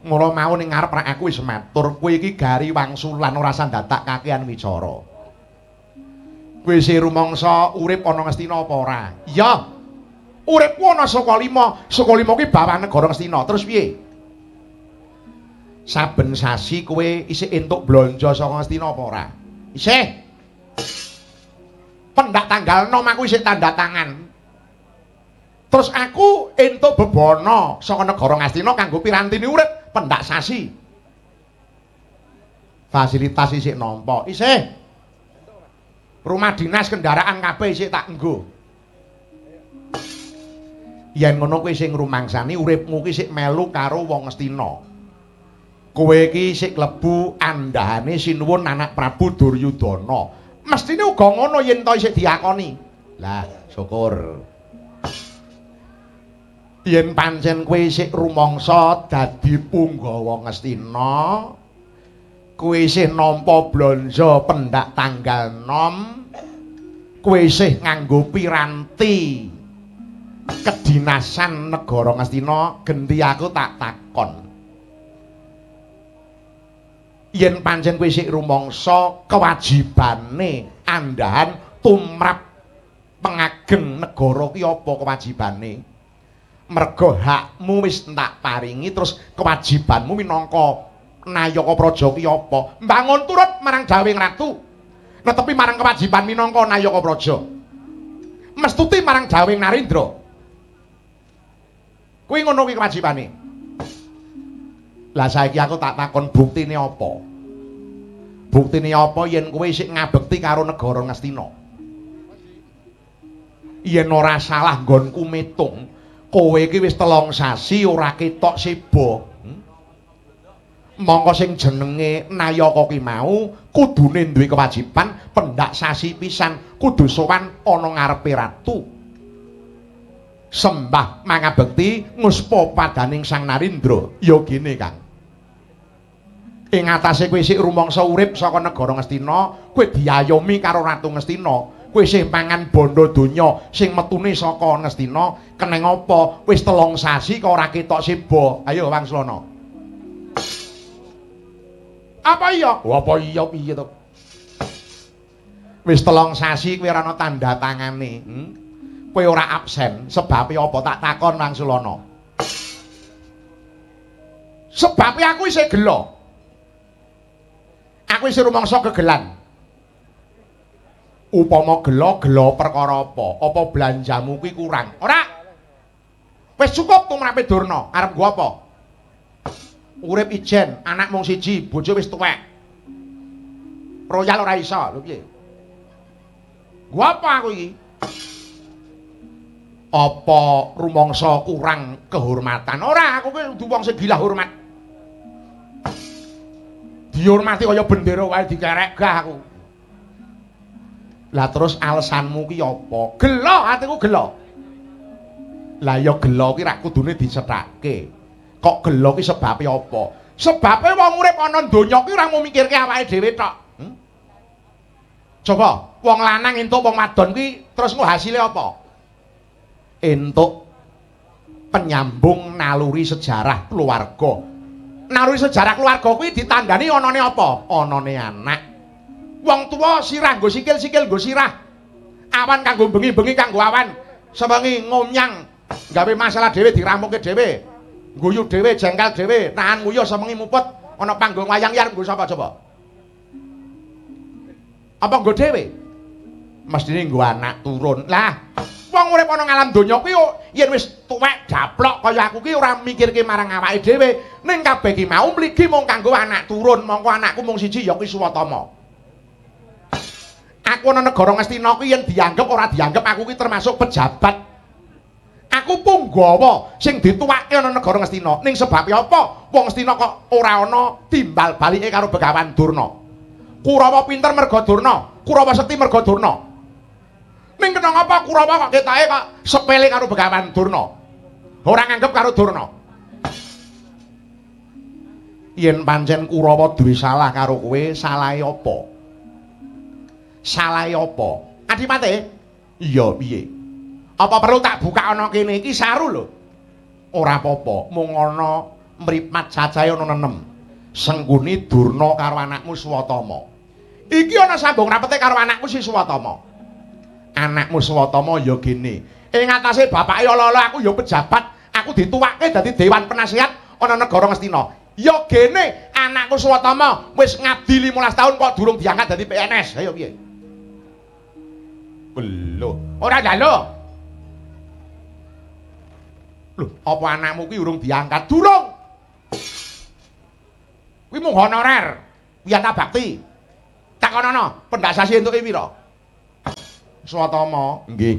Mula mau ning ngarep rak aku wis matur, kowe iki gari wangsulan ora sandatak kakean wicara. Kowe isih rumangsa urip ana Ngastina apa ora? Iya. Uripku ana Sukalima, Sukalima kuwi bawah negara Ngastina. Terus piye? Saben sasi kowe isih entuk blanja saka Ngastina apa ora? Isih. Pendak tanggal 6 aku isih tanda tangan. Terus aku entuk bebana saka negara Ngastina kanggo pirantine urip pendak sasi. Fasilitas isih nampa, isih. Rumah dinas, kendaraan kabeh isih tak nggo. Yen ngono kowe sing ngrumangsani uripmu ki isih melu karo wong Ngastina. Kowe iki isih klebu andhahane sinuwun anak Prabu Duryudana. Mestine uga ngono yen to isih diakoni. Lah, syukur. Yen pancen kowe isih rumangsa dadi punggawa Ngastina, kowe isih nampa blanja pendak tanggal 6, kowe isih nganggo piranti kedinasan negara Ngastina, genti aku tak takon. Yen pancen kowe isih rumangsa kewajibane andhahan tumrap pengageng negara ki apa kewajibane? Merga hakmu wis tak paringi, terus kewajibanmu minangka nayaka praja ki apa? Mbangun turut marang dawuhing ratu. Netepi marang kewajiban minangka nayaka praja. Mestuti marang dawuhing Narendra. Kuwi ngono kuwi kewajibane. Lah saiki aku tak takon buktine apa? Buktine apa yen kowe isih ngabekti karo negara Ngastina? Yen ora salah nggonku mitung, kowe iki wis 3 sasi ora ketok seba. Mongko sing jenenge nayaka ki mau kudune duwe kewajiban pendak sasi pisan, kudu sowan ana ngarepe ratu. Sembah mangabekti nguspa padaning Sang Narendra. Ya gene, Kang. Ing atase kowe isih rumangsa urip saka negara Ngastina, kowe diayomi karo Ratu Ngastina. Kowe isih mangan bondo donya sing metune saka Ngastina, keneng apa wis 3 sasi kok ora ketok seba? Ayo wangsulana. Apa iya? Oh, apa iya piye to? Wis 3 sasi kowe ora ana tanda tangane. Kowe ora absen, sebabe apa tak takon wangsulana? Sebabe aku isih gelo. Aku isih rumangsa gegelan. Upama gelo, gelo perkara apa? Apa belanjamu kuwi kurang? Ora. Wis cukup tumrape Durna, arep nggo apa? Urip ijen, anak mung siji, bojo wis tuwek. Royal ora iso, lho piye? Nggo apa aku iki? Apa rumangsa kurang kehormatan? Ora, aku kuwi kudu wong sing gila hormat. Dihormati kaya bendera wae dikerek gah aku. Lah terus alesanmu ki apa? Gelo atiku gelo. Lah ya gelo ki rak kudune dicethake. Kok gelo ki sebabe apa? Sebabe wong urip ana donya ki ora mung mikirke awake dhewe tok. Coba wong lanang entuk wong wadon ki terus engko hasile apa? Entuk Penyambung naluri sejarah keluarga. Naluri sejarah keluarga kuwi ditandani anane apa? Anane anak. Wong tuwa sirah nggo sikil, sikil nggo sirah. Awan kanggo bengi, bengi kanggo awan. Sewengi ngomyang gawe masalah dhewe, diramungke dhewe. Guyu dhewe, jengkel dhewe, nahan nguyuh sewengi muput ana panggung wayang ya nggo sapa coba? Apa nggo dhewe? Mestine nggo anak turun. Lah, wong urip ana ngalam donya kuwi yen wis tuwek daplok kaya aku ki ora mikirke marang awake dhewe. Ning kabeh ki mau mligi mung kanggo anak turun, mongko anakku mung siji ya kuwi Suwatama. Aku ana negara Ngastina kuwi yen dianggep ora dianggep aku ki termasuk pejabat. Aku punggawa sing dituwake ana negara Ngastina. Ning sebabe apa? Wong Ngastina kok ora ana timbal balike karo Begawan Durna. Kurawa pinter merga Durna, Kurawa sekti merga Durna. Ning kena ngapa Kurawa kok ketoke kok sepele karo Begawan Durna? Ora nganggep karo Durna. Yen pancen Kurawa duwe salah karo kowe, salahe apa? Salahe apa? Adipate? Iya, piye? Apa perlu tak buka ana kene iki saru lho. Ora apa-apa, mung ana mripat cacahe ana 6. Sengkuni, Durna karo anakmu Suwatama. Iki ana sambung rapete karo anakku si Suwatama. Anakmu Suwatama ya gene. Ing atase bapake ala-ala aku ya pejabat, aku dituwake dadi dewan penasehat ana negara Ngastina. Ya gene anakku Suwatama wis ngabdi 15 tahun kok durung diangkat dadi PNS. Ayo piye? Lho, ora njaluk. Lho, apa anakmu ki urung diangkat? Durung. Kuwi mung honorer, wiyata bakti. Takonono, pendak sasi entuke pira? Suwatama, nggih.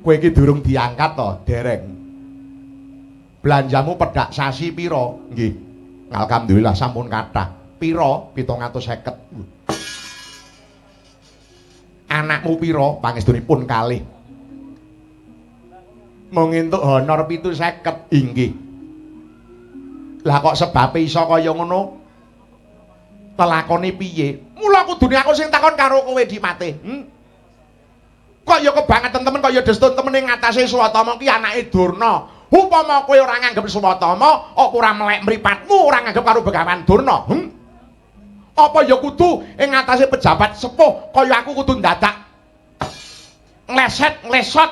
Kowe iki durung diangkat to, dereng. Belanjamu pedak sasi pira? Nggih. Alhamdulillah sampun kathah. Pira? 750. Anakmu pira? Pangestunipun kalih. Mung entuk honor 750. Inggih. Lah kok sebabe iso kaya ngono? Lelakone piye? Mula kudune aku sing takon karo kowe, Dipate. Kok ya kebangetan temen, kok ya destun temen ing ngatasé Suwatama ki anake Durna. Upama kowe ora nganggep Suwatama, apa ora melek mripatmu ora nganggep karo Begawan Durna? Apa ya kudu ing ngatasé pejabat sepuh kaya aku kudu ndadak ngleset nglesot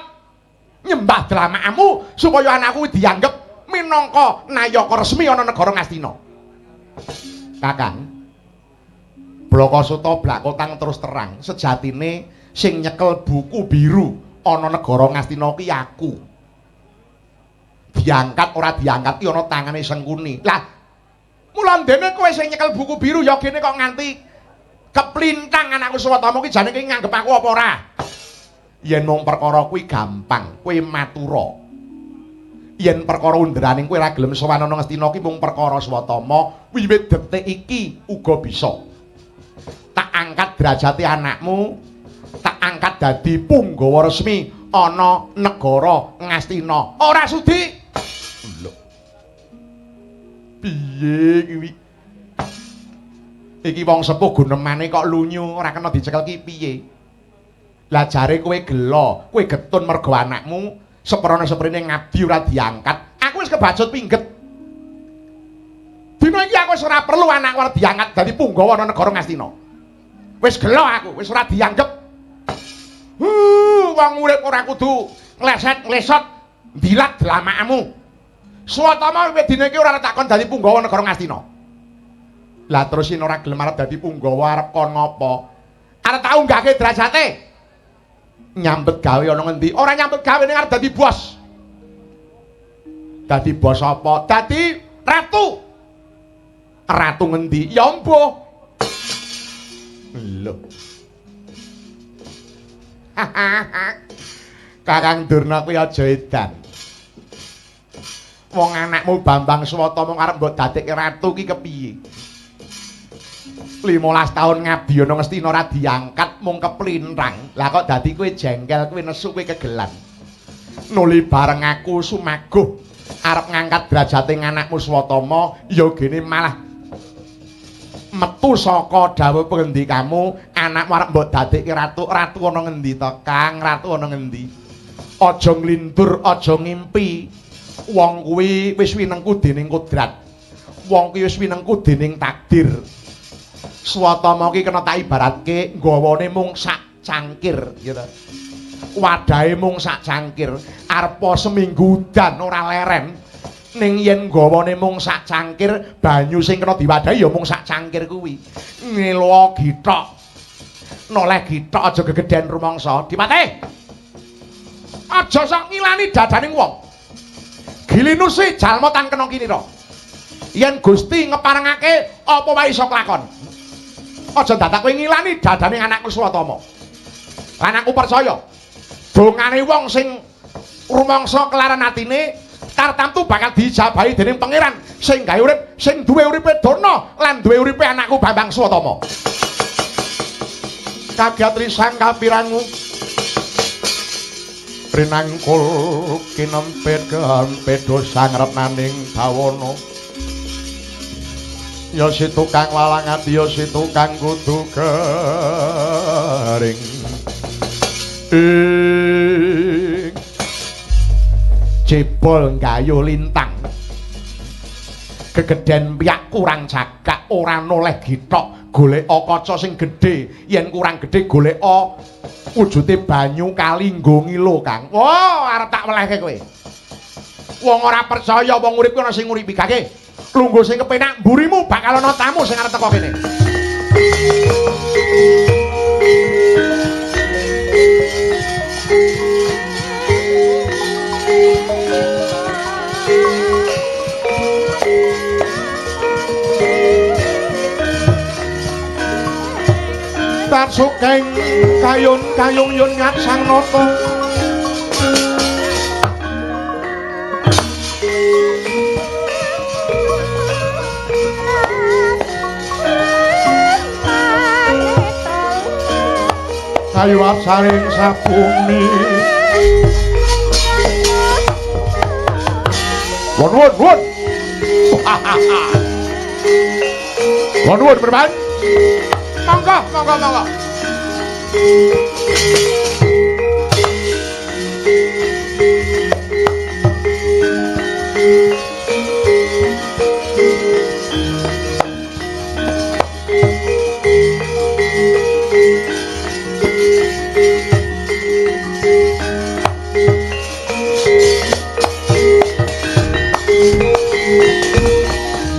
nyembah dramakamu supaya anakku dianggep minangka nayaka resmi ana negara Ngastina. Kakang Blakasuta Blakotang terus terang sejatine sing nyekel buku biru ana negara Ngastina ki aku. Diangkat ora diangkat ki ana tangane Sengkuni. Lah mula ndene kowe sing nyekel buku biru ya gene kok nganti keplintang anakku Suwatama ki jane ki nganggep aku apa ora? Yen mung perkara kuwi gampang, kowe matura. Yen perkara underaning kowe ora gelem sowan ana Ngastina ki mung perkara Suwatama, wiwit detik iki uga bisa. Tak angkat derajate anakmu, tak angkat dadi punggawa resmi ana negara Ngastina. Ora sudi. Lho. Piye kuwi? Iki wong sepuh gunemane kok lunyu, ora kena dicekel ki piye? Lah jare kowe gela, kowe getun mergo anakmu seprana-seprene ngabdi ora diangkat. Aku wis kebacut pingget. Dina iki aku wis ora perlu anakku arep diangkat dadi punggawa ana negara Ngastina. Wis gela aku, wis ora dianggep. Wong urip ora kudu ngleset-nglesot ndilat dlamakmu. Suwatama wiwit dina iki ora takon dadi punggawa negara Ngastina. Lah terus yen ora gelem arep dadi punggawa arep kon ngopo? Arep tak unggahke derajate. Nyambet gawe ana ngendi? Ora nyambet gawe ning arep dadi bos. Dadi bos apa? Dadi ratu. Ratu ngendi? Ya mbuh. Lho. Kakang Durna kuwi aja edan. Wong anakmu Bambang Suwatama arep mbok dadekke ratu ki kepiye? 15 tahun ngabdi ana Ngastina ora diangkat mung keplintang. Lah kok dadi kowe jengkel, kowe nesu, kowe kegelan. Nuli bareng aku sumaguh arep ngangkat derajate anakmu Swatama, ya gene malah metu saka dawuh pengendikamu, anakmu arep mbok dadekke ratu. Ratu ana ngendi to, Kang? Ratu ana ngendi? Aja nglindur, aja ngimpi. Wong kuwi wis winengku dening kodrat. Wong kuwi wis winengku dening takdir. Swatama ki kena tak ibaratke nggawane mung sak cangkir gitu. Wadahe mung sak cangkir. Arepa seminggu udan ora leren. Ning yen nggawane mung sak cangkir, banyu sing kena diwadahi ya mung sak cangkir kuwi. Ngelo githok. Noleh githok aja gegeden rumangsa. Dipate. Aja sok ngilani dadaning wong. Gilinusi jalma tan kena kinira. Yen Gusti ngeparengake apa wae iso kelakon. Aja dadak kowe ngilani dadaning anakku Swatama. Lan aku percaya dongane wong sing rumangsa kelaran atine tartamtu bakal diijabahi dening pangeran sing gawe urip, sing duwe uripe Durna lan duwe uripe anakku Bambang Swatama. Kagiat risang kapirangu rinangkul kinempit kempit dosa ngrepnaning bawana. Ya si tukang walang ati, ya si tukang kudu kering. Ing jebol gayuh lintang. Gegeden piyak kurang cagak, ora noleh githok, goleka kaca sing gedhe, yen kurang gedhe goleka wujude banyu kali nggo ngilo, Kang. Wah, arep tak welehke kowe. Wong ora percaya wong urip ana sing nguripi gake. Lungguh sing kepenak mburimu bakal ana tamu sing arep teko kene. Tatsukeng kayun kayung yun ngat sang nata. Ayu apsaring sabumi. Won won won. Won won berman. Monggo monggo monggo.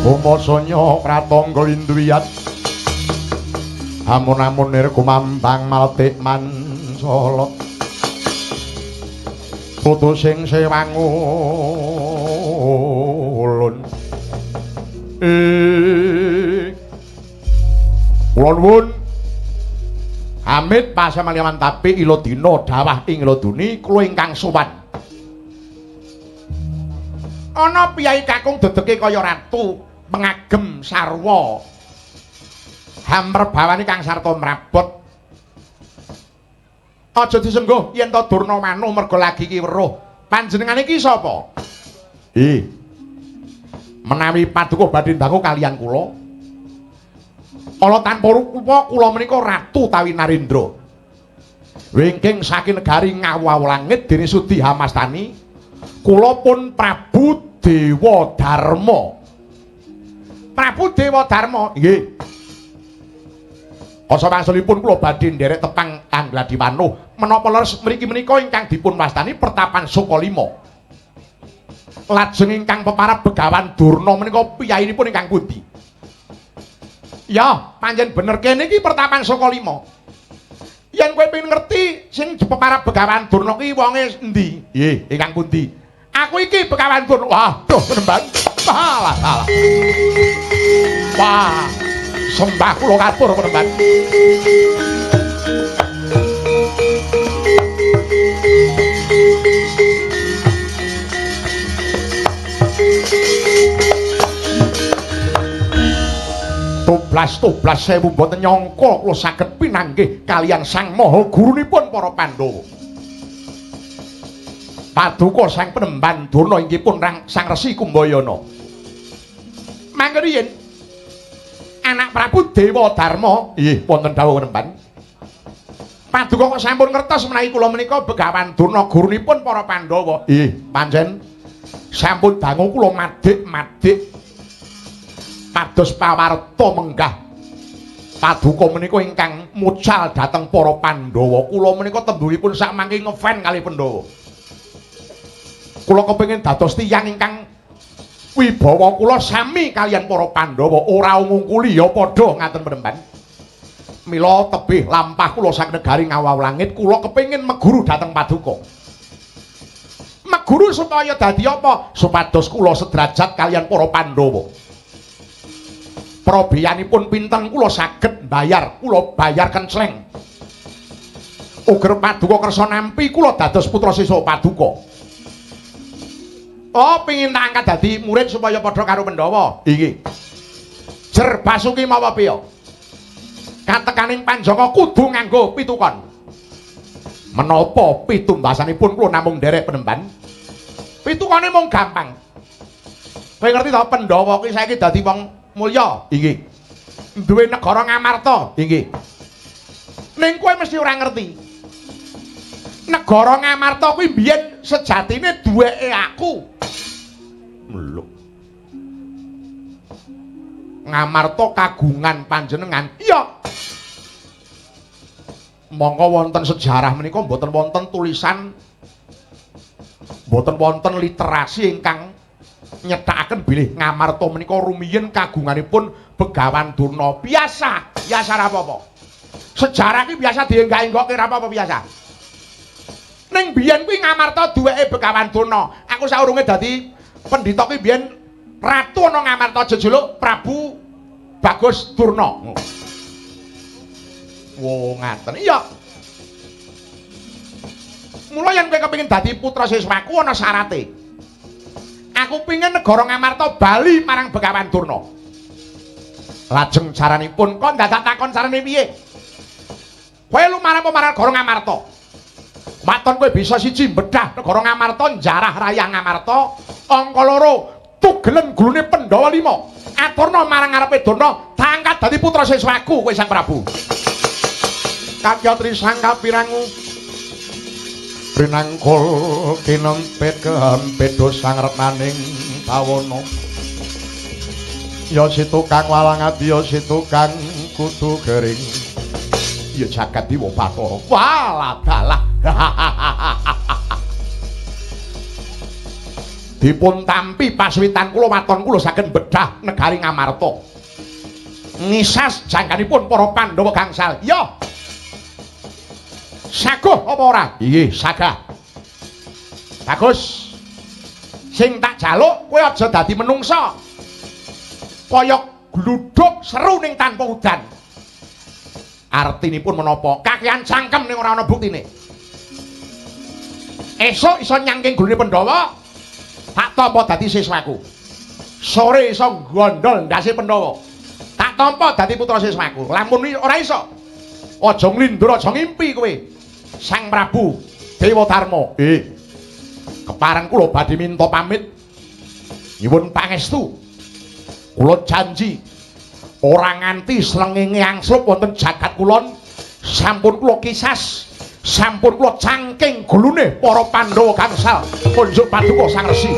Kumasanya pratangga lindwiyat amun-amun nir kumambang maltik mansolot putu sing sewangun kula nuwun amit pasamaliaman tapi ila dina dawah ing laduni kula ingkang sowan. Ana piyai kakung dedeke kaya ratu mengagem sarwa hamperbawani kang sarta mrabot. Aja disengguh yen to Durna manuh merga lagi ki weruh. Panjenengane iki sapa? Menawi paduka badhe dangu kaliyan kula. Ala tanpa rupa kula menika Ratu Tawi Narendra. Wingking saking negari Ngawu langit dene Sudi Hamastani, kula pun Prabu Dewa Dharma. Prabu Dewa Dharma, nggih. Kasa wangsulipun kula badhe nderek tepang Anggladi Wanuh menapa leres mriki menika ingkang dipun wastani Pertapan Sukalima. Lajeng ingkang peparab Begawan Durna menika piyayinipun ingkang pundi? Ya, pancen bener kene iki Pertapan Sukalima. Yen kowe pengin ngerti sing peparab Begawan Durna ki wonge endi? Nggih, ingkang pundi? Aku iki Begawan Durna. Wah, duh penemban. Salah, salah. Wah, sembah kula katur penemban. Toblas-toblas sewu mboten nyangka kula saged pinanggih kaliyan Sang Maha Gurunipun para Pandhawa. Paduka Sang Penemban Durna inggih pun Sang Resi Kumbayana. Mangke riyin anak Prabu Dewa Dharma, nggih wonten dawuh penemban. Paduka kok sampun ngertos menawi kula menika Begawan Durna gurunipun para Pandhawa. Ih, pancen sampun dangu kula madhik-madhik pados pawarta menggah paduka menika ingkang mucal dhateng para Pandhawa. Kula menika tembungipun sakmangke ngefan kali Pandhawa. Kula kepengin dados tiyang ingkang wibawa kula sami kaliyan para Pandhawa, ora ngungkuli ya padha ngaten penemban. Mila tebih lampah kula saking negari Ngawaw Langit, kula kepengin meguru dhateng paduka. Meguru supaya dadi apa? Supados kula sederajat kaliyan para Pandhawa. Prabeyanipun pinten kula saged mbayar, kula bayar kencleng. Uger paduka kersa nampi kula dados putra siswa paduka. Oh, pengin tak angkat dadi murid supaya padha karo Pandhawa. Iki. Jer Basuki mawa piye? Katekaning panjaka kudu nganggo pitukon. Menapa pitumbasanipun kula namung nderek penemban? Pitukone mung gampang. Kowe ngerti to Pandhawa kuwi saiki dadi wong mulya? Inggih. Duwe negara Ngamarta? Inggih. Ning kowe mesti ora ngerti. Negara Ngamarta kuwi mbiyen sejatine duweke aku. Lho. Ngamarta kagungan panjenengan. Iya. Mongko wonten sejarah menika mboten wonten tulisan, mboten wonten literasi ingkang nyethakaken bilih Ngamarta menika rumiyin kagunganipun Begawan Durna. Biasa, biasa ra apa-apa. Sejarah ki biasa dienggak-enggokke ra apa-apa biasa. Ning biyen kuwi Ngamarta duweke Begawan Durna. Aku saurunge dadi pendhita kuwi biyen ratu ana Ngamarta jejuluk Prabu Bagus Durna. Wo ngaten. Iya. Mula yen kowe kepengin dadi putra siswaku ana syarate. Aku pengin negara Ngamarta bali marang Begawan Durna. Lajeng caranipun kok dadak takon carane piye? Kowe lumarang apa marang negara Ngamarta? Waton kowe bisa siji bedah negara Ngamarta, njarah raya Ngamarta, angka loro tugelen gulune Pandhawa 5. Aturna marang ngarepe Durna, tangkat dadi putra siswaku kowe Sang Prabu. Kakya trisang kapirangu prinangkul kinempit kempit dosang retnaning bawana. Ya si tukang walang adi, ya si tukang kudu gering. Ya jagat dewa Bathara. Walah dalah. Dipun tampi paswitan kula waton kula saged bedah negari Ngamarta. Ngisas jangkanipun para Pandhawa gangsal. Ya. Saguh apa ora? Inggih, sagah. Bagus. Sing tak jaluk kowe aja dadi menungsa. Kaya gluduk seru ning tanpa udan. Artinipun menapa? Kakean cangkem ning ora ana buktine. Esuk iso nyangking gulune Pandhawa, tak tampa dadi siswaku. Sore iso gondol ndase Pandhawa, tak tampa dadi putra siswaku. Lamun ora iso, aja nglindur, aja ngimpi kowe. Sang Prabu Dewa Darma. Kepareng kula badhe minta pamit. Nyuwun pangestu. Kula janji ora nganti srengenge angslup wonten jagat kulon, sampun kula kisas, sampun kula cangking gulune para Pandhawa gangsal kunjuk paduka Sang Resi.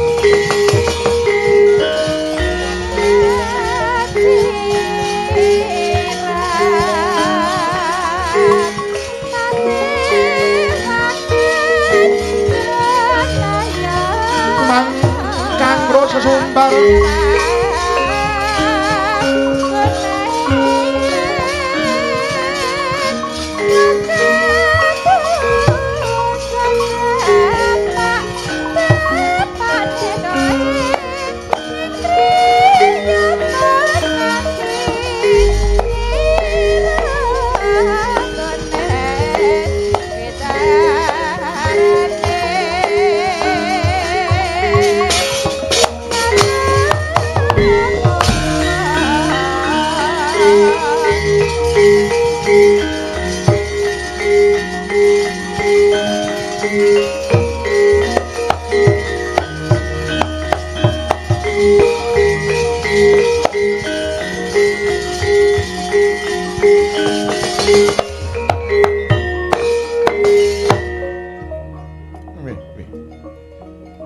Mangkang sesumbar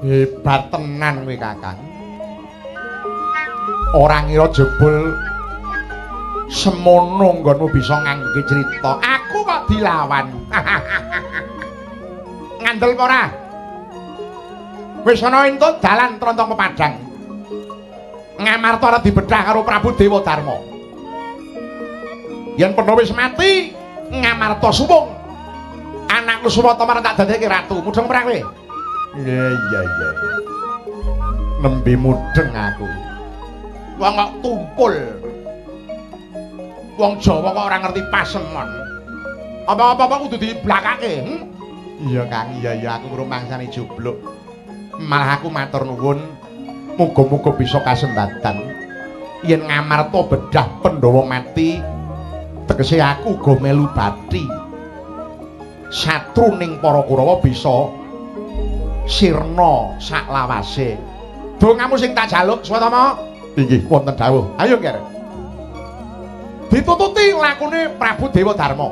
Hebat tenan kowe, Kakang. Ora ngira jebul semono nggonmu bisa ngangge crita. Aku kok dilawan. Ngandel apa ora? Wis ana entuk dalan trontong pepadang. Ngamarta ora dibedah karo Prabu Dewa Darma. Yen Pandhawa wis mati, Ngamarta suwung. Anakku Suwata marang tak dadekke ratu. Mudeng ora kowe? Iya iya iya. Nembe mudeng aku. Wong kok tumpul. Wong Jawa kok ora ngerti pasemon. Apa-apa kudu diblakake, Iya Kang, iya iya aku ngrumangsani jubluk. Malah aku matur nuwun. Muga-muga bisa kasembatan. Yen Ngamarta bedah Pandhawa mati, tegese aku uga melu bathi. Satruning para Kurawa bisa sirna saklawase. Dongamu sing tak jaluk, Swatama. Inggih, wonten dawuh. Ayo, Nger. Ditututi lakune Prabu Dewa Darma.